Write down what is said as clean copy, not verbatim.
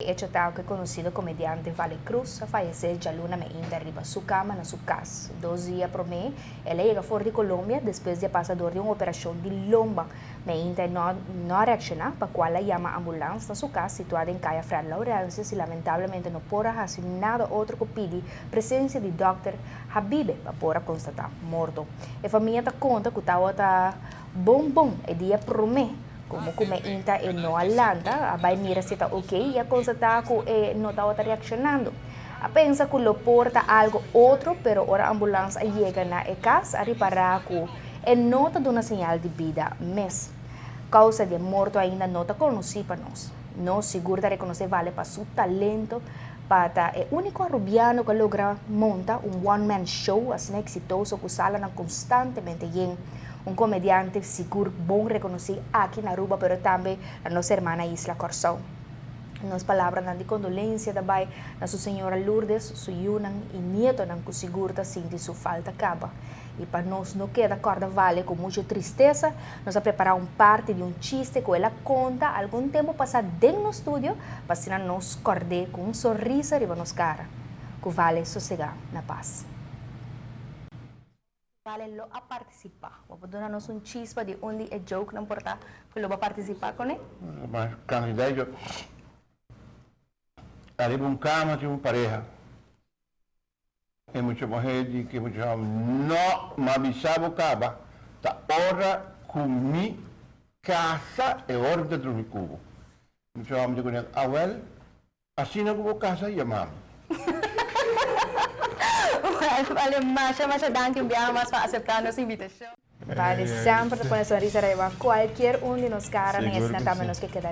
Hecho ta cu e conocido comediante Vale Cruz a fayece djaluna meinta riba su cama na su cas. 2 dia prome el a yega for di Colombia despues di a pasa door di un operacion di lomba. Meinta e no a reacciona, pa cual a yama ambulance na su cas situa den Caya Fred Laurensius y lamentablemente no por a haci nada otro cu pidi presencia di Dr. Habibe pa por a constata morto. E famia ta conta cu tawata bon bon e dia prome como cu meinta e no a lanta, a bay mira si ta ok y a constata cu e no tawata reaccionando. A pensa cu lo por ta algo otro, pero ora ambulance a yega na e cas, a ripara cu e no ta duna señal di bida mes. Causa di morto ainda no ta conoci pa nos. Nos sigur ta reconoce Vale pa su talento, pa ta e unico Arubiano cu a logra monta un one-man show asina exitoso cu salanan constantemente yen. Un comediante sigur bon reconoci aki na Aruba, pero tambe na nos hermana isla Corsou. Nos palabranan di condolencia tambe na su señora Lourdes, su yiunan y nietonan cu sigur ta sinti su falta caba. Y pa nos no keda corda Vale cu mucho tristesa, nos a prepara un parti di un chiste cu el a conta algun tempo pasa den nos studio, pa asina nos cord'e cu un sonrisa riba nos cara. Cu Vale sosega na paz. Vale lo a participa. Bo a duna nos un chispa di unda e joke nan por ta cu lo a participa cu ne? Mas candidato ariba un cama tin un pareha. E mucha muher di cu mucha homber: "No, m'a bisa bo caba, ta ora cu mi casa e ora di drumi cu bo." Mucha homber di cu: "Ah wel, asina cu bo casa, yama mi." Well, Vale, masha, masha danki un biaha mas pa acepta nos invitacion. Vale, semper ta pone sonrisa riba cualkier un di nos cara, Sigur na cu tambe si. nos kier keda.